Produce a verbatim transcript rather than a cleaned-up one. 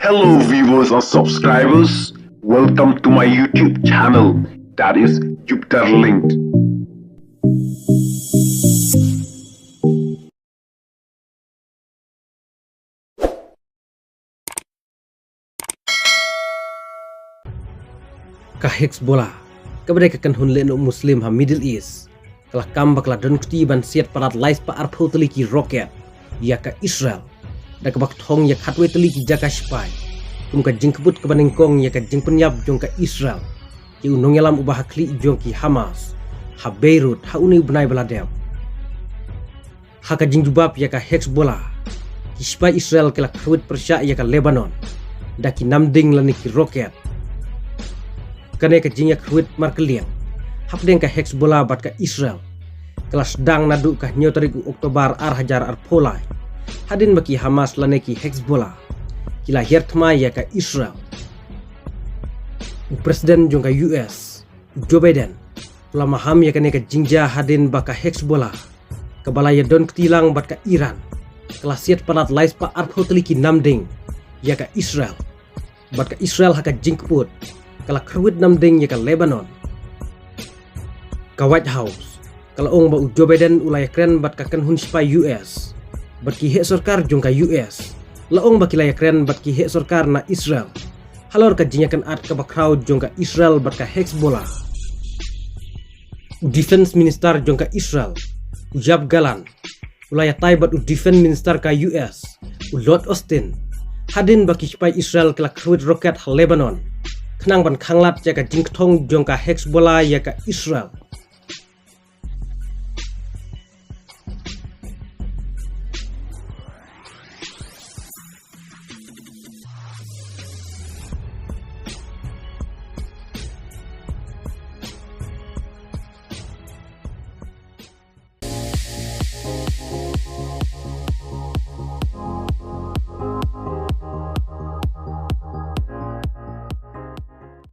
Hello, viewers and subscribers. Welcome to my YouTube channel, that is Jupiter Linked. Ka Hezbollah, kaba dei ka kynhun lehnoh Muslim ha Middle East, ka la kam ba ka la don kti ban siat palat lai spah arphew tylli ki rocket ïa ka Israel, da kaba kthong ïa khatwei tylli ki jaka shipai, kum ka jingkbut kaba nyngkong ïa ka jingpynïap jong ka Israel ïa u nongïalam uba ha khlieh jong ki Hamas ha Beirut ha une u bnai ba la dep. Ha ka jingjubab ïa ka Hezbollah, ki shipai Israel ki la khyrwit pyrshah ïa ka Lebanon da ki namding lane ki rocket. Kane ka jingïakhyrwit markylliang hapdeng ka Hezbollah bad ka Israel ka la sdang naduh ka hynñiew tarik u Oktober ar hajar arphew lai, hadien ba ki Hamas lane ki Hezbollah ki la hiar thma ïa ka Israel. U President jong ka U S, u Joe Biden, u la maham ïa kane ka jingjia hadien ba ka Hezbollah, kaba la ïadon kti lang bad ka Iran, ka la siat palat lai spah arphew tylli ki namding ïa ka Israel. Bad ka Israel ha ka jingkbut ka la khyrwit namding ïa ka Lebanon. Ka White House ka la ong ba u Joe Biden u la ïakren bad ka kynhun shipai U S bad ki heh sorkar jong ka U S. La ong ba ki la ïakren bad ki heh sorkar na Israel halor ka jingïakynad kaba khraw jong ka Israel bad ka Hezbollah. U Defense Minister jong ka Israel, u Yoav Gallant, u la ïatai bad u Defense Minister ka U S, u Lloyd Austin, hadien ba ki shipai Israel ki la khyrwit rocket ha Lebanon, khnang ban khanglad ïa ka jingkthong jong ka Hezbollah ïa ka Israel.